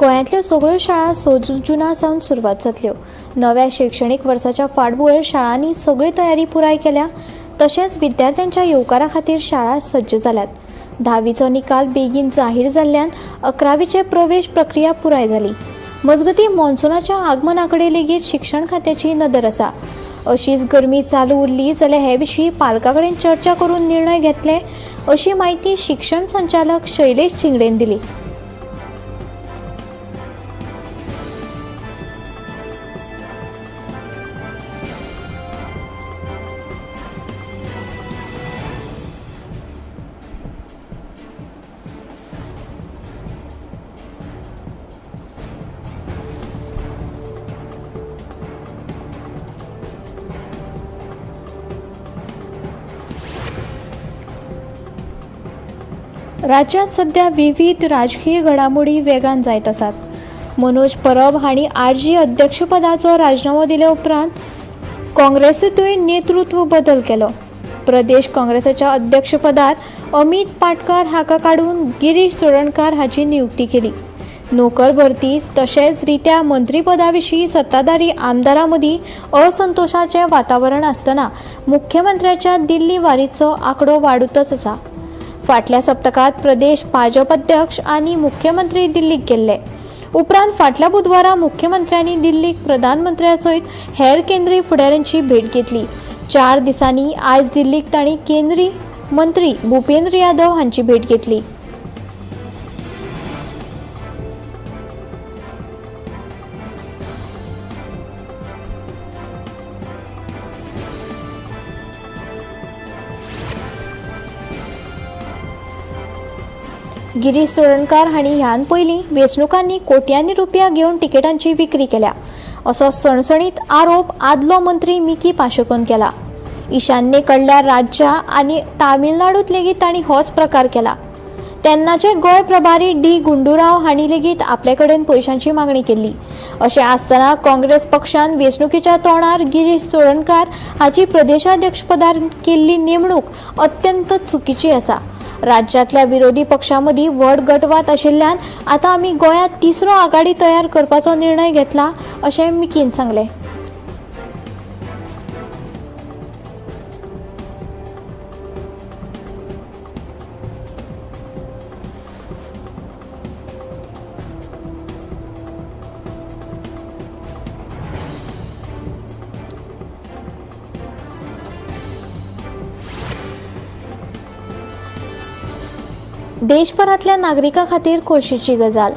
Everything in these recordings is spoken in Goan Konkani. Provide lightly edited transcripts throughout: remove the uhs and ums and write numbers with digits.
गोंयांतल्यो सगळ्यो शाळा 6 जूना सावन सुरवात जातल्यो. नव्या शिक्षणीक वर्साच्या फाटभुंयेर शाळांनी सगळी तयारी पुराय केल्या. तशेंच विद्यार्थ्यांच्या येवकारा खातीर शाळा सज्ज जाल्यात. 10वीचो निकाल बेगीन जाहीर जाल्ल्यान 11वीचे प्रवेश प्रक्रिया पुराय जाली. मजगतीं मॉन्सुनाच्या आगमना कडेन लेगीत शिक्षण खात्याची नदर आसा. अशीच गरमी चालू उरली जाल्यार हे विशीं पालकां कडेन चर्चा करून निर्णय घेतले अशी म्हायती शिक्षण संचालक शैलेश झिंगडेन दिली. राज्यांत सध्या विविध राजकीय घडामोडी वेगान जायत आसात. मनोज परब हांणी आरजी अध्यक्षपदाचो राजिनामो दिले उपरांत काँग्रेसींतूय नेतृत्व बदल केलो. प्रदेश काँग्रेसाच्या अध्यक्षपदार अमित पाटकार हाका काडून गिरीश चोडणकार हाची नियुक्ती केली. नोकर भरती तशेंच रित्या मंत्रीपदा विशीं सत्ताधारी आमदारां मदीं असंतोशाचें वातावरण आसतना मुख्यमंत्र्याच्या दिल्ली वारीचो आंकडो वाडतच आसा. फाटल्या सप्तकांत प्रदेश भाजप अध्यक्ष आनी मुख्यमंत्री दिल्लीक गेल्ले. उपरांत फाटल्या बुधवारा मुख्यमंत्र्यांनी दिल्लीक प्रधानमंत्र्या सयत हेर केंद्रीय फुडाऱ्यांची भेट घेतली. 4 दिसांनी आयज दिल्लीक तांणी केंद्रीय मंत्री भूपेंद्र यादव हांची भेट घेतली. गिरीश चोडणकार हांणी ह्यान पयलीं वेंचणुकांनी कोट्यांनी रुपया घेवन तिकेटांची विक्री केल्या असो सणसणीत आरोप आदलो मंत्री मिकी पाशेकोन केला. ईशान्ये कडल्या राज्यां आनी तामिळनाडूंत लेगीत तांणी होच प्रकार केला. तेन्नाचे गोंय प्रभारी डी गुंडूराव हांणी लेगीत आपले कडेन पयशांची मागणी केल्ली. अशें आसतना काँग्रेस पक्षान वेंचणुकेच्या तोंडार गिरीश चोडणकार हाची प्रदेशाध्यक्षपदार केल्ली नेमणूक अत्यंत चुकीची आसा. राज्यांतल्या विरोधी पक्षां मदीं व्हड गटवाद आशिल्ल्यान आतां आमी गोंयांत तिसरो आघाडी तयार करपाचो निर्णय घेतला अशें मिकीन सांगलें. देशभरांतल्या नागरिकां खातीर खोशीची गजाल.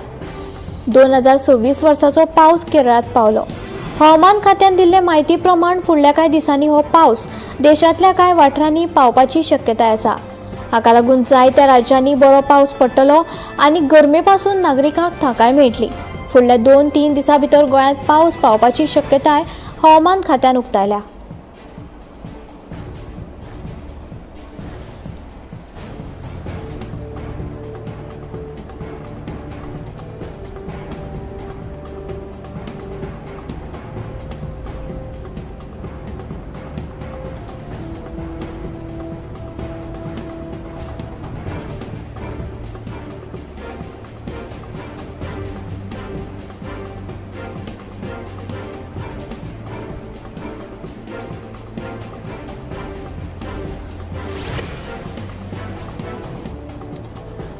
2026 वर्साचो पावस केरळांत पावलो. हवामान खात्यान दिल्ले म्हायती प्रमाण फुडल्या कांय दिसांनी हो पावस देशांतल्या कांय वाठारांनी पावपाची शक्यताय आसा. हाका लागून जायत्या राज्यांनी बरो पावस पडटलो आनी गरमे पासून नागरिकांक थाकाय मेळटली. फुडल्या 2-3 दिसां भितर गोंयांत पावस पावपाची शक्यताय हवामान खात्यान उक्तायल्या.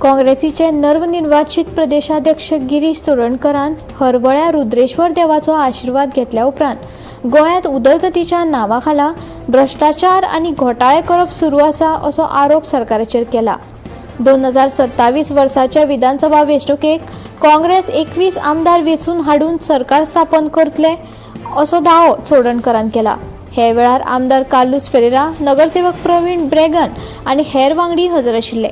काँग्रेसीचे नवनिर्वाचित प्रदेशाध्यक्ष गिरीश चोडणकरान हरवळ्या रुद्रेश्वर देवाचो आशिर्वाद घेतल्या उपरांत गोंयांत उदरगतीच्या नांवा खाला भ्रश्टाचार आनी घोटाळे करप सुरू आसा असो आरोप सरकाराचेर केला. 2027 वर्साच्या विधानसभा वेंचणुकेक काँग्रेस 21 आमदार वेंचून हाडून सरकार स्थापन करतले असो दावो चोडणकरान केला. हे वेळार आमदार कार्लुस फेरेरा, नगरसेवक प्रवीण ब्रेगन आनी हेर वांगडी हजर आशिल्ले.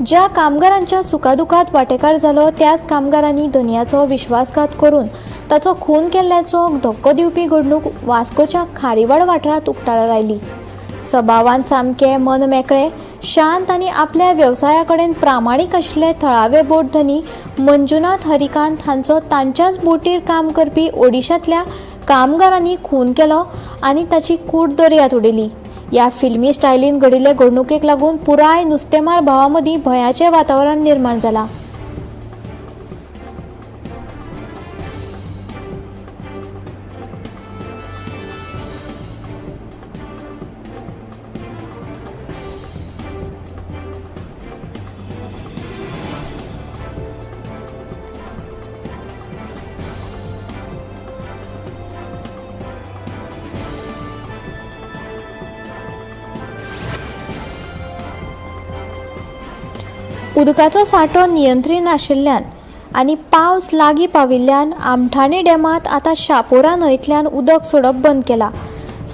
ज्या कामगारांच्या सुखादुखात वांटेकार जालो त्याच कामगारांनी धनयाचो विश्वासघात करून ताचो खून केल्ल्याचो धक्को दिवपी घडणूक वास्कोच्या खारीवाड वाठारांत उक्ताडार आयली. सभावान सामके मन मेकळे, शांत आनी आपल्या वेवसाया कडेन प्रामाणीक आशिल्ले थळावे बोट धनी मंजुनाथ हरिकांत हांचो तांच्याच बोटीर काम करपी ओडिशांतल्या कामगारांनी खून केलो आनी ताची कूड दर्यांत उडयली. ह्या फिल्मी स्टायलीन घडिल्ले घडणुकेक लागून पुराय नुस्तेमार भावां मदीं भंयाचें वातावरण निर्माण जालां. उदकाचो सांठो नियंत्रीत नाशिल्ल्यान आनी पावस लागीं पाविल्ल्यान आमठाणे डॅमांत आतां शापोरा न्हंयतल्यान उदक सोडप बंद केलां.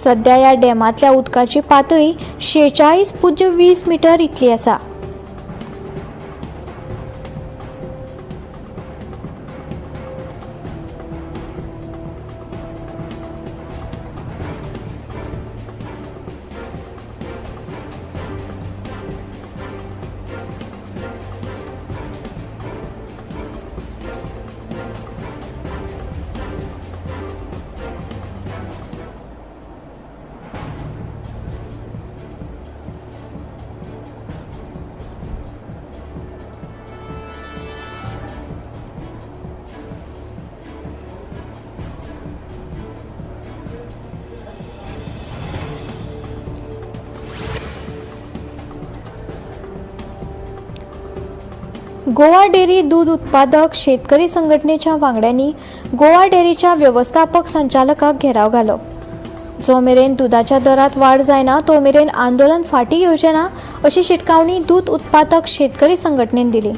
सध्या ह्या डॅमांतल्या उदकाची पातळी 46.20 मिटर इतली आसा. गोवा डेअरी दूद उत्पादक शेतकरी संघटनेच्या वांगड्यांनी गोवा डेअरीच्या वेवस्थापक संचालकाक घेराव घालो. जो मेरेन दुदाच्या दरांत वाड जायना तो मेरेन आंदोलन फाटीं घेवचें ना अशी शिटकावणी दूद उत्पादक शेतकरी संघटनेन दिली.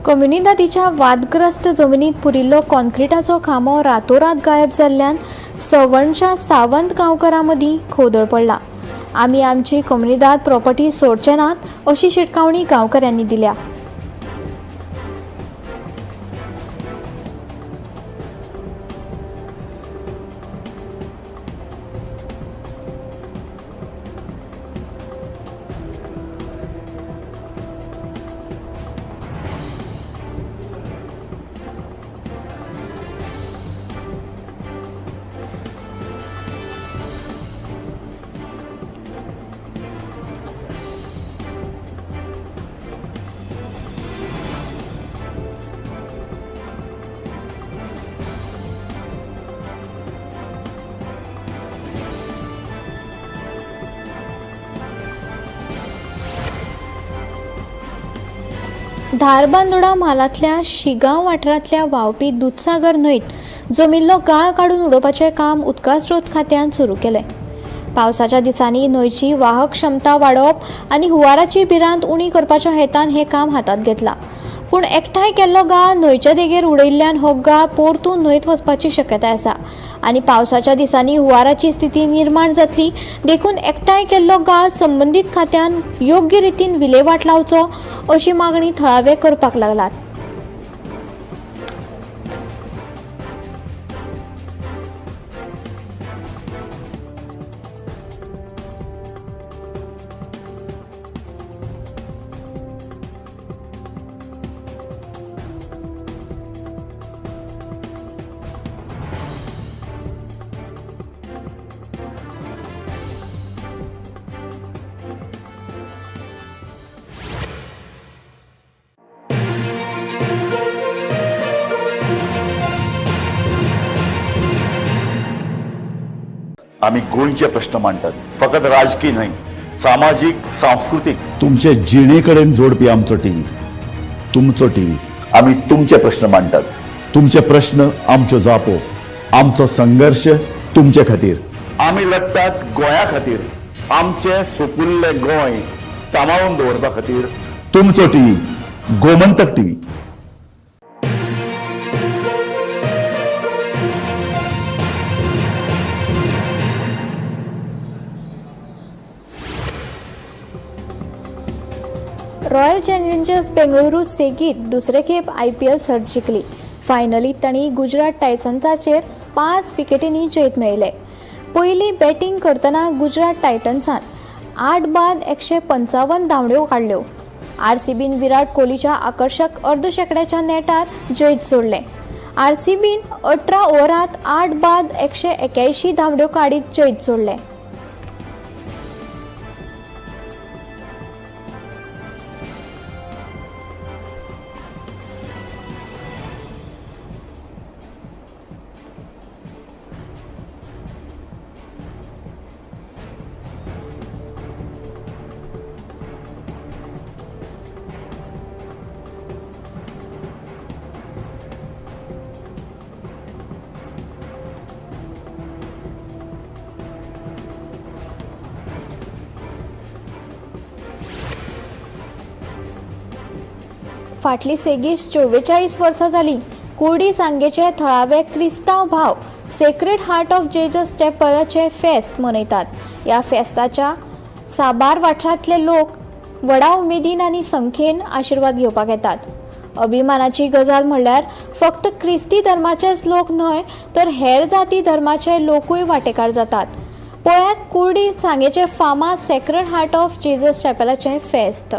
कम्युनिदादीच्या वादग्रस्त जमनीत पुरिल्लो कॉन्क्रिटाचो खांबो रातोरात गायब जाल्ल्यान सवणच्या सावंत गांवकारां मदीं खोदळ पडला. आमी आमची कम्युनिदाद प्रॉपर्टी सोडचे नात अशी शिटकावणी गांवकऱ्यांनी दिल्या. धारबांदोडा म्हालांतल्या शिगांव वाठारांतल्या व्हांवपी दुदसागर न्हंयत जमिल्लो गाळ काडून उडोवपाचें काम उदका स्रोत खात्यान सुरू केलें. पावसाच्या दिसांनी न्हंयची वाहक क्षमता वाडोवप आनी हुंवाराची भिरांत उणी करपाच्या हेतान हें काम हातांत घेतलां. पूण एकठांय केल्लो गाळ न्हंयच्या देगेर उडयिल्ल्यान हो गाळ परतून न्हंयत वचपाची शक्यताय आसा आनी पावसाच्या दिसांनी हुंवाराची स्थिती निर्माण जातली. देखून एकठांय केल्लो गाळ संबंदीत खात्यान योग्य रितीन विलेवाट लावचो अशी मागणी थळावे करपाक लागलात. आमी गोंयचे प्रश्न मांडटात, फकत राजकी न्हय, सामाजीक, सांस्कृतीक, तुमचे जिणे कडेन जोडपी आमचो टीव्ही, तुमचो टीव्ही. आमी तुमचे प्रश्न मांडटात, तुमचे प्रश्न आमच्यो जापो, आमचो संघर्श तुमचे खातीर. आमी लढटात गोंया खातीर, आमचें सुपुल्लें गोंय सांबाळून दवरपा खातीर. तुमचो TV, Gomantak TV. Royal Challengers Bengaluru सेगीत दुसरे खेप आयपीएल सर्त जिखली. फायनलीत तांणी गुजरात टायटन्साचेर 5 विकेटींनी जैत मेळयलें. पयली बॅटींग करतना गुजरात टायटन्सान 8 बाद 155 धांवड्यो काडल्यो. आरसीबीन विराट कोहलीच्या आकर्शक अर्द शेंकड्याच्या नेटार जैत जोडलें. आरसीबीन 18 ओव्हरांत 8 बाद 181 धांवड्यो काडीत जैत जोडलें. फाटली सेगीत 44 वर्सां जालीं कुर्डी सांगेचे थळावे क्रिस्तांव भाव सेक्रेड हार्ट ऑफ जेजस चॅपलाचें फेस्त मनयतात. ह्या फेस्ताच्या साबार वाठारांतले लोक व्हडा उमेदीन आनी संख्येन आशिर्वाद घेवपाक येतात. अभिमानाची गजाल म्हणल्यार फक्त क्रिस्ती धर्माचेच लोक न्हय तर हेर जाती धर्माचे लोकूय वांटेकार जातात. पळयात कुर्डी सांगेचे फामाद सेक्रेड हार्ट ऑफ जेजस चॅपलाचें फेस्त.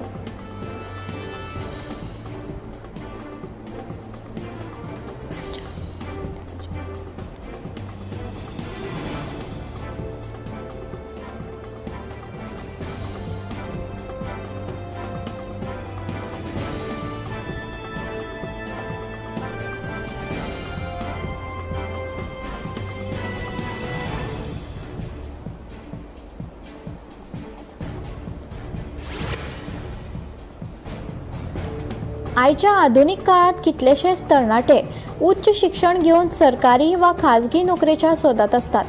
आयच्या आधुनीक काळांत कितलेशेच तरणाटे उच्च शिक्षण घेवन सरकारी वा खाजगी नोकरेच्या सोदांत आसतात.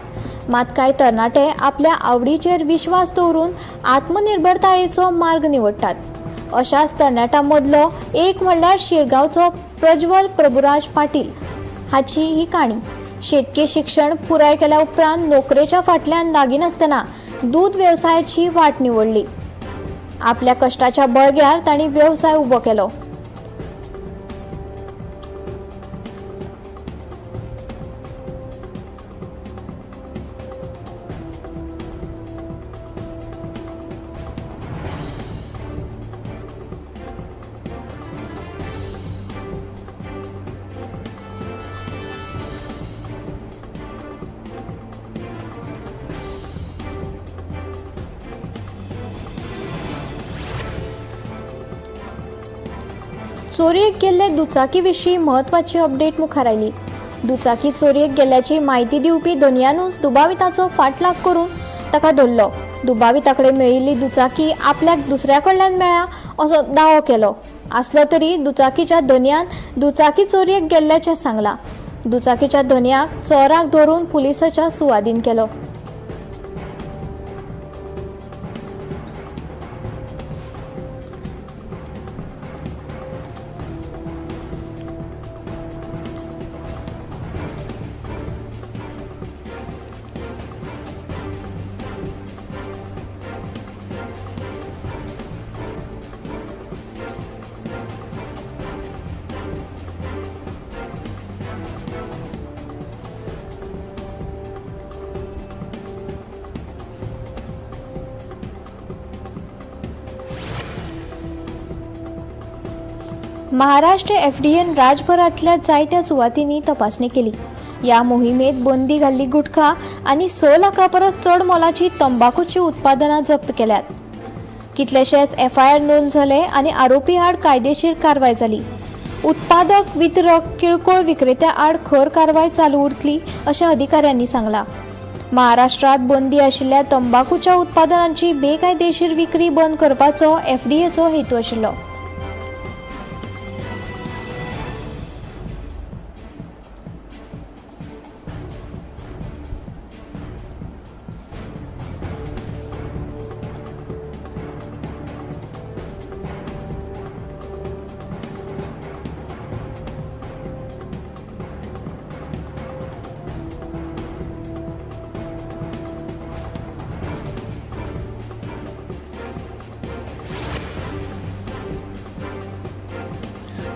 मात कांय तरणाटे आपल्या आवडीचेर विश्वास दवरून आत्मनिर्भरतायेचो मार्ग निवडटात. अशाच तरणाट्यां मदलो एक म्हणल्यार शिरगांवचो प्रज्वल प्रभुराज पाटील हाची ही काणी. शेतकी शिक्षण पुराय केल्या उपरांत नोकरेच्या फाटल्यान लागीनासतना दूद वेवसायाची वाट निवडली. आपल्या कश्टाच्या बळग्यार तांणी वेवसाय उबो केलो. चोरयेक गेल्ले दुचाकी विशीं म्हत्वाची अपडेट मुखार आयली. दुचाकी चोरयेक गेल्ल्याची म्हायती दिवपी धनयानूच दुबाविताचो फाटलाग करून ताका धरलो. दुबाविता कडेन मेळिल्ली दुचाकी आपल्याक दुसऱ्या कडल्यान मेळ्ळ्या असो दावो केलो आसलो तरी दुचाकीच्या धनयान दुचाकी चोरयेक गेल्ल्याचें सांगलां. दुचाकीच्या धनयाक चोराक धरून पुलिसाच्या सुवादीन केलो. महाराष्ट्र एफडीएन राज्यभरांतल्या जायत्या सुवातींनी तपासणी केली. ह्या मोहिमेत बंदी घाल्ली गुटखा आनी 6 लाखां परस चड मोलाची तंबाखूची उत्पादनां जप्त केल्यात. कितलेशेच एफआयआर नोंद जाले आनी आरोपी आड कायदेशीर कारवाय जाली. उत्पादक, वितरक, किरकोळ विक्रेत्या आड खर कारवाय चालू उरतली अशें अधिकाऱ्यांनी सांगलां. महाराष्ट्रात बंदी आशिल्ल्या तंबाखूच्या उत्पादनांची बेकायदेशीर विक्री बंद करपाचो एफडीएचो हेतू आशिल्लो.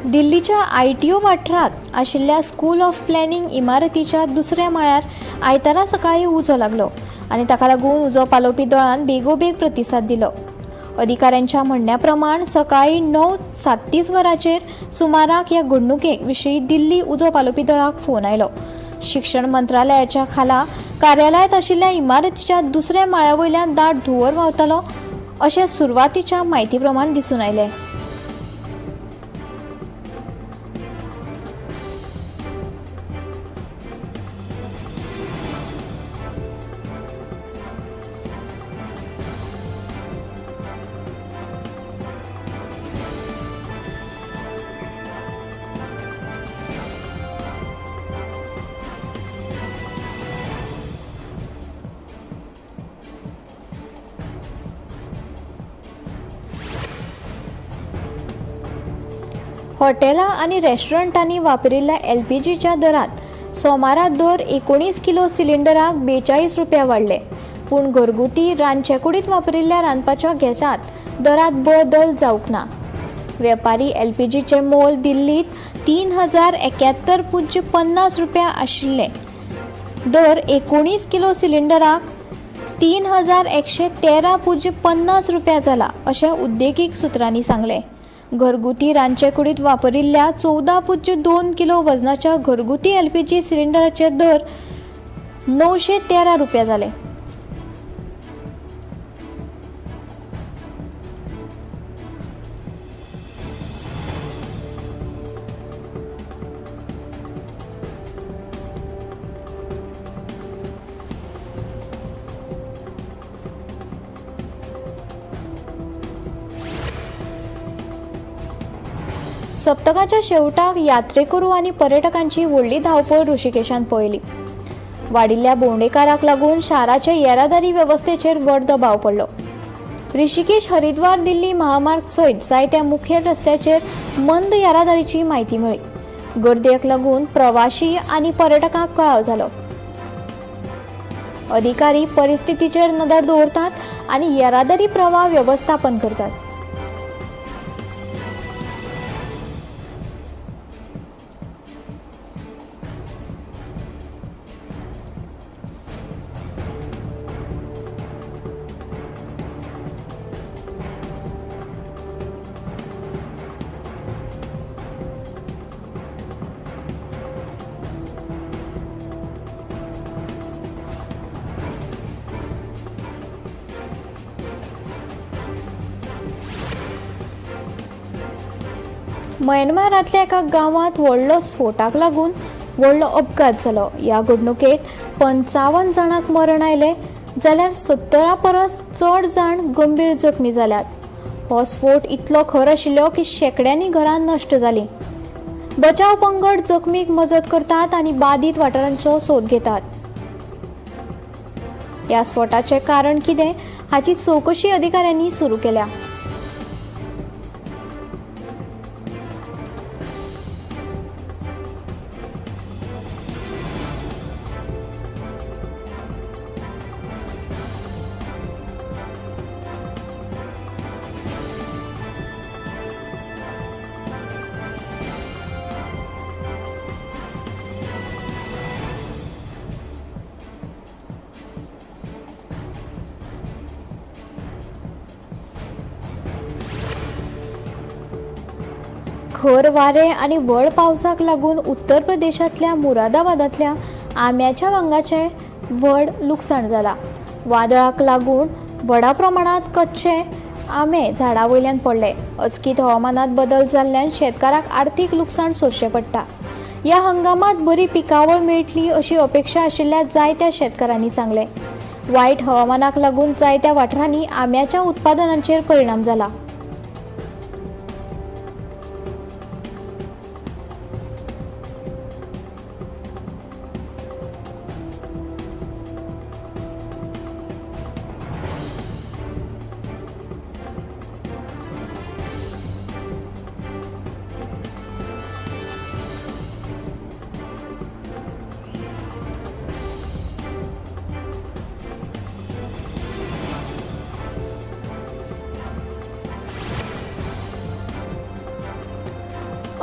दिल्लीच्या आयटीओ वाठारांत आशिल्ल्या स्कूल ऑफ प्लॅनिंग इमारतीच्या दुसऱ्या माळ्यार आयतारा सकाळीं उजो लागलो आनी ताका लागून उजो पालोवपी दळान बेगोबेग प्रतिसाद दिलो. अधिकाऱ्यांच्या म्हणण्या प्रमाण सकाळीं 9:37 वरांचेर सुमाराक ह्या घडणुके विशीं दिल्ली उजो पालोवपी दळाक फोन आयलो. शिक्षण मंत्रालयाच्या खाला कार्यालयांत आशिल्ल्या इमारतीच्या दुसऱ्या माळ्या वयल्यान दाट धुंवर व्हांवतालो अशें सुरवातीच्या म्हायती प्रमाण दिसून आयलें. हॉटेलां आनी रेस्टॉरंटांनी वापरिल्ल्या एलपीजीच्या दरांत सोमारा दर 19 किलो सिलिंडराक 42 रुपया वाडले. पूण घरगुती रांदचे कुडींत वापरिल्ल्या रांदपाच्या गॅसांत दरांत बदल जावंक ना. वेपारी एलपीजीचें मोल दिल्लींत 3071.50 रुपया आशिल्लें. दर 19 किलो सिलिंडराक 3113.50 रुपया जाला अशें उद्देगीक सुत्रांनी सांगलें. घरगुती रांदचे कुडींत वापरिल्ल्या 14.2 किलो वजनाच्या घरगुती एलपीजी सिलिंडराचे दर 913 रुपया जाले. सप्तकाच्या शेवटाक यात्रेकरू आनी पर्यटकांची व्हडली धांवपळ ऋषिकेशान पळयली. वाडिल्ल्या भोंवडेकाराक लागून शाराचे येरादारी वेवस्थेचेर व्हड दबाव पडलो. ऋषिकेश हरिद्वार दिल्ली महामार्ग सयत जायत्या मुखेल रस्त्याचेर मंद येरादारीची म्हायती मेळ्ळी. गर्देक लागून प्रवाशी आनी पर्यटकांक कळाव जालो. अधिकारी परिस्थितीचेर नदर दवरतात आनी येरादारी प्रवाह वेवस्थापन करतात. म्यानमारांतल्या एका गांवांत व्हडलो स्फोटाक लागून व्हडलो अपघात जालो. ह्या घडणुकेंत 55 जाणांक मरण आयलें जाल्यार 70 परस चड जाण गंभीर जखमी जाल्यात. हो स्फोट इतलो खर आशिल्लो की शेंकड्यांनी घरां नश्ट जालीं. बचाव पंगड जखमीक मजत करतात आनी बादीत वाठारांचो सोद घेतात. ह्या स्फोटाचें कारण कितें हाची चवकशी अधिकाऱ्यांनी सुरू केल्या. खर वारें आनी व्हड पावसाक लागून उत्तर प्रदेशांतल्या मुरादाबादांतल्या आंब्याच्या बांगाचें व्हड लुकसाण जालां. वादळाक लागून व्हडा प्रमाणांत कच्चे आंबे झाडां वयल्यान पडले. अचकीत हवामानांत बदल जाल्ल्यान शेतकारांक आर्थीक लुकसाण सोंसचें पडटा. ह्या हंगामात बरी पिकावळ मेळटली अशी अपेक्षा आशिल्ल्या जायत्या शेतकारांनी सांगलें. वायट हवामानाक लागून जायत्या वाठारांनी आंब्याच्या उत्पादनाचेर परिणाम जाला.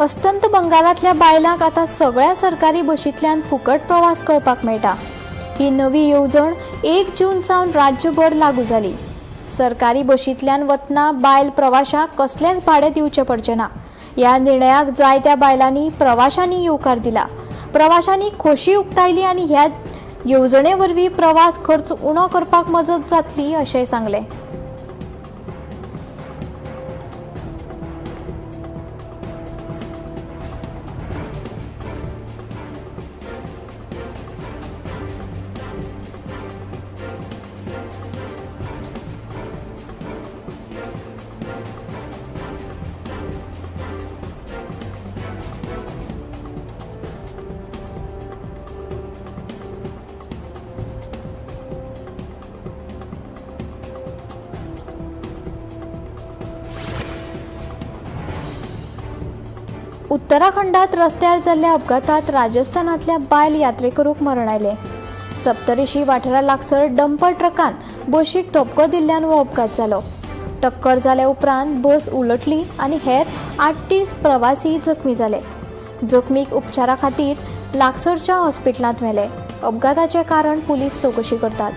अस्तंत बंगालांतल्या बायलांक आतां सगळ्या सरकारी बशींतल्यान फुकट प्रवास करपाक मेळटा. ही नवी येवजण 1 जून सावन राज्यभर लागू जाली. सरकारी बशींतल्यान वतना बायल प्रवाशांक कसलेंच भाडें दिवचें पडचें ना. ह्या निर्णयाक जायत्या बायलांनी प्रवाशांनी येवकार दिला. प्रवाशांनी खोशी उक्तायली आनी ह्या येवजणे वरवीं प्रवास खर्च उणो करपाक मजत जातली अशेंय सांगलें. उत्तराखंडात रस्त्यार जाल्ल्या अपघातात राजस्थानांतल्या बायल यात्रेकरूक मरण आयलें. सप्तरिशी वाठारा लागसर डंपर ट्रकान बशीक धपको दिल्ल्यान हो अपघात जालो. टक्कर जाल्या उपरांत बस उलटली आनी हेर 38 प्रवासी जखमी जाले. जखमीक उपचारा खातीर लागसरच्या हॉस्पिटलांत व्हेले. अपघाताचें कारण पुलीस चवकशी करतात.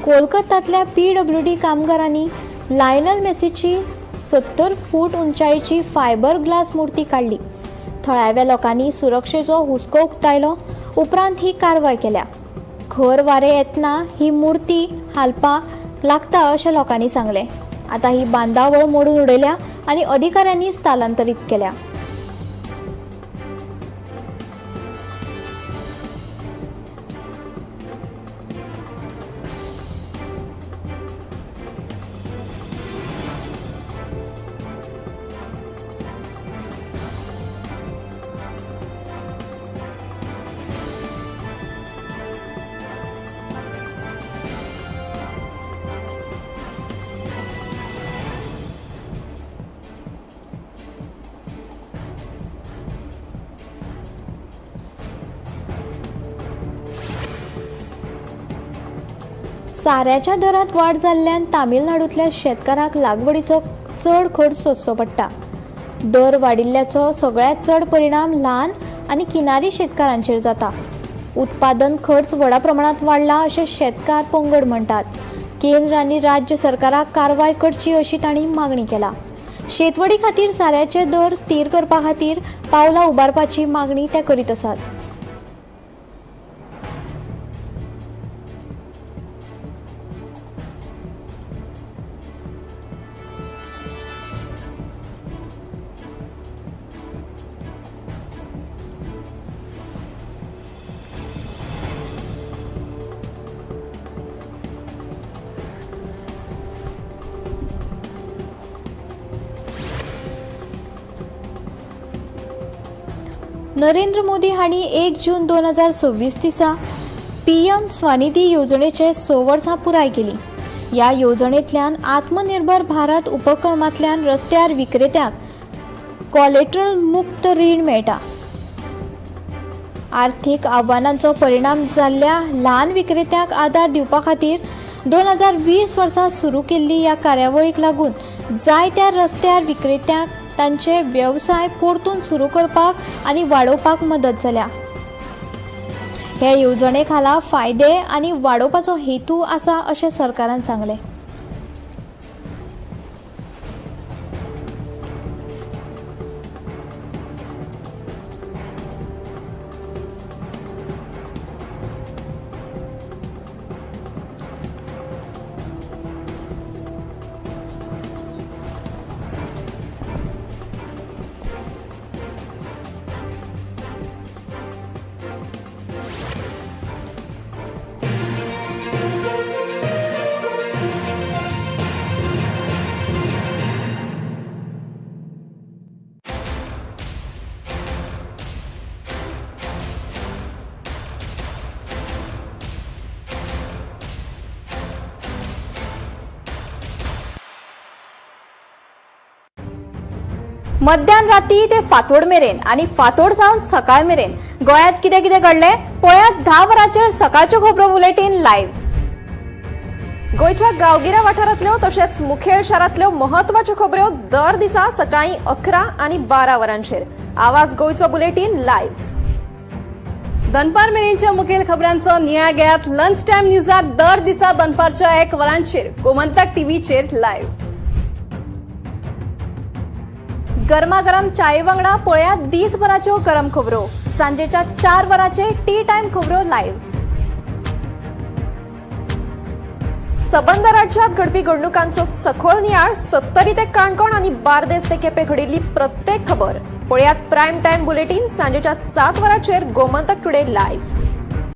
कोलकातातल्या PWD कामगारांनी लायनल मेसीची 70 फूट उंचायेची फायबर ग्लास मूर्ती काडली. थळाव्या लोकांनी सुरक्षेचो हुस्को उक्तायलो उपरांत ही कारवाय केल्या. खर वारें येतना ही मूर्ती हालपाक लागता अशें लोकांनी सांगलें. आतां ही बांदावळ मोडून उडयल्या आनी अधिकाऱ्यांनी स्थलांतरीत केल्या. साऱ्याच्या दरांत वाड जाल्ल्यान तामिळनाडूंतल्या शेतकारांक लागवडीचो चड खर्च सोंसचो पडटा. दर वाडिल्ल्याचो सगळ्यांत चड परिणाम ल्हान आनी किनारी शेतकारांचेर जाता. उत्पादन खर्च व्हडा प्रमाणांत वाडला अशें शेतकार पंगड म्हणटात. केंद्र आनी राज्य सरकाराक कारवाय करची अशी तांणी मागणी केल्या. शेतवडी खातीर साऱ्याचे दर स्थीर करपा खातीर पावलां उबारपाची मागणी ते करीत आसात. नरेंद्र मोदी हांणी 1 जून 2026 दिसा PM Svanidhi येवजणेचे 6 वर्सां पुराय केली. ह्या येवजणेंतल्यान आत्मनिर्भर भारत उपक्रमांतल्यान रस्त्यार विक्रेत्यांक कॉलेट्रल मुक्त रीण मेळटा. आर्थीक आव्हानांचो परिणाम जाल्ल्या ल्हान विक्रेत्यांक आदार दिवपा खातीर 2020 वर्सा सुरू केल्ली ह्या कार्यावळीक लागून जायत्या रस्त्यार विक्रेत्यांक तांचे वेवसाय परतून सुरू करपाक आनी वाडोवपाक मदत जाल्या. हे येवजणे खाला फायदे आनी वाडोवपाचो हेतू आसा अशें सरकारान सांगलें. मध्यान राती ते फांतोड मेरेन आनी फांतोड सावन सकाळ मेरेन गोंयांत कितें कितें घडलें पळयात 10 वरांचेर सकाळच्यो खबरो बुलेटीन लायव्ह. गोंयच्या गांवगिऱ्या वाठारांतल्यो तशेंच मुखेल शारांतल्यो म्हत्वाच्यो खबऱ्यो दर दिसा सकाळीं 11 आनी 12 वरांचेर आवाज गोंयचो बुलेटीन लायव्ह. दनपार मेरेनच्या मुखेल खबरांचो नियाळ घेयात लंच टायम न्यूजात दर दिसा दनपारच्या 1 वरांचेर गोमंतक टीव्हीचेर लायव्ह. गरमागरम चाये वांगडा पळयात दीसभराच्यो गरम खबरो सांजेच्या 4 वरांचेर टी टायम खबरो लायव्ह. सबंद राज्यात घडपी घडणुकांचो सखोल नियाळ सत्तरी ते काणकोण आनी बार्देस ते केपें घडिल्ली प्रत्येक खबर पळयात प्रायम टायम बुलेटीन सांजेच्या 7 वरांचेर गोमंतक टुडे लायव्ह.